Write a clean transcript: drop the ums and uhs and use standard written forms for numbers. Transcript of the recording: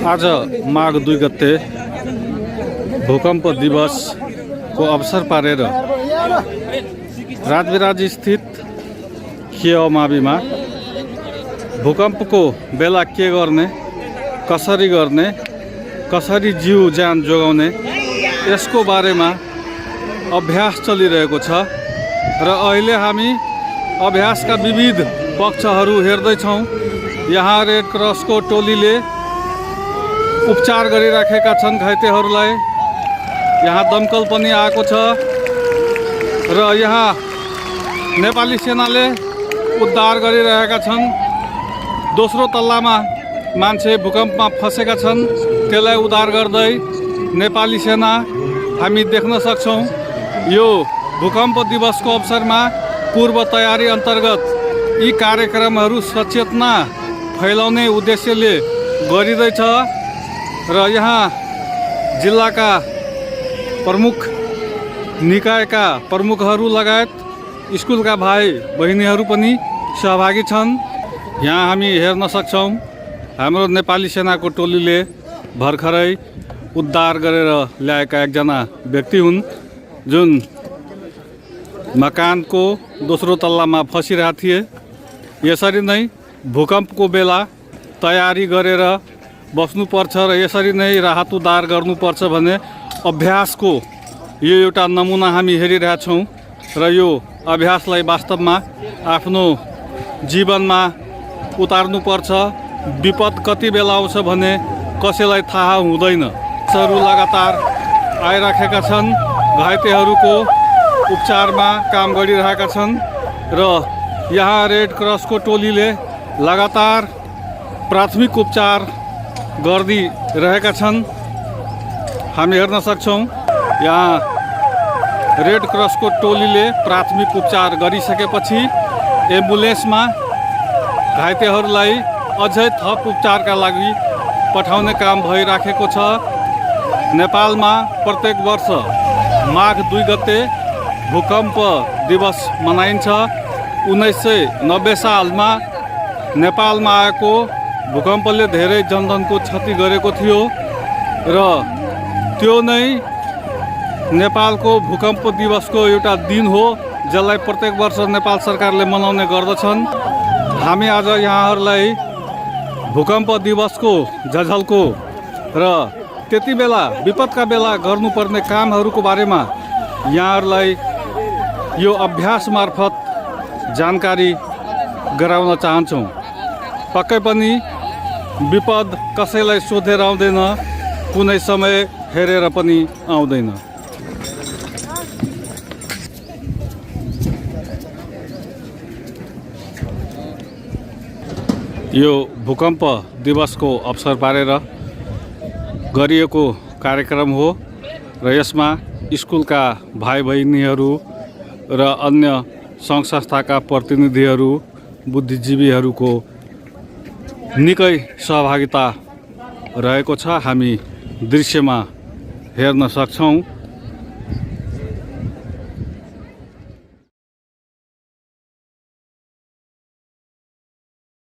आज माघ 2 गते भूकम्प दिवस को अवसर पारेर राजविराज स्थित खेमाविमा भूकम्पको बेला के गर्ने, कसरी जीव ज्यान जोगाउने यसको बारेमा अभ्यास चलिरहेको छ र अहिले हामी अभ्यासका विविध पक्षहरू हेर्दैछौँ। यहाँ रेड क्रसको टोलीले उपचार गरिराखेका छन् घाइतेहरूलाई। यहाँ दमकल पनि आएको छ र यहाँ नेपाली सेनाले उद्धार गरिरहेका छन्। दोस्रो तल्लामा मान्छे भूकम्पमा फसेका छन्, त्यसलाई उद्धार गर्दै नेपाली सेना हामी देख्न सक्छौँ। यो भूकम्प दिवसको अवसरमा पूर्व तयारी अन्तर्गत यी कार्यक्रमहरू सचेतना फैलाउने उद्देश्यले गरिँदैछ र यहाँ जिल्लाका प्रमुख निकायका प्रमुखहरू लगायत स्कुलका भाइ बहिनीहरू पनि सहभागी छन्। यहाँ हामी हेर्न सक्छौँ हाम्रो नेपाली सेनाको टोलीले भर्खरै उद्धार गरेर ल्याएका एकजना व्यक्ति हुन् जुन मकानको दोस्रो तल्लामा फसिरहेका थिए। यसरी नै भूकम्पको बेला तयारी गरेर बस्नुपर्छ र यसरी नै राहत उद्धार गर्नुपर्छ भन्ने अभ्यासको यो एउटा नमुना हामी हेरिरहेका छौँ र यो अभ्यासलाई वास्तवमा आफ्नो जीवनमा उतार्नुपर्छ। विपद कति बेला आउँछ भने कसैलाई थाहा हुँदैन। सरू लगातार आइराखेका छन्, घाइतेहरूको उपचारमा काम गरिरहेका छन् र यहाँ रेड क्रसको टोलीले लगातार प्राथमिक उपचार गरिरहेका छन्। हामी हेर्न सक्छौँ यहाँ रेड क्रसको टोलीले प्राथमिक उपचार गरिसकेपछि एम्बुलेन्समा घाइतेहरूलाई अझै थप उपचारका लागि पठाउने काम भइराखेको छ। नेपालमा प्रत्येक वर्ष माघ 2 गते भूकम्प दिवस मनाइन्छ। 1990 सालमा नेपालमा आएको भूकम्पले धेरै जनधनको क्षति गरेको थियो र त्यो नै नेपालको भूकम्प दिवसको एउटा दिन हो जसलाई प्रत्येक वर्ष नेपाल सरकारले मनाउने गर्दछन्। हामी आज यहाँहरूलाई भूकम्प दिवसको झझल्को र त्यति बेला विपदका बेला गर्नुपर्ने कामहरूको बारेमा यहाँहरूलाई यो अभ्यास मार्फत जानकारी गराउन चाहन्छौँ। पक्कै पनि विपद कसैलाई सोधेर आउँदैन, कुनै समय हेरेर पनि आउँदैन। यो भूकम्प दिवसको अवसर पारेर गरिएको कार्यक्रम हो र यसमा स्कुलका भाइ बहिनीहरू र अन्य सङ्घ संस्थाका प्रतिनिधिहरू, बुद्धिजीवीहरूको निकै सहभागिता रहेको छ। हामी दृश्यमा हेर्न सक्छौँ।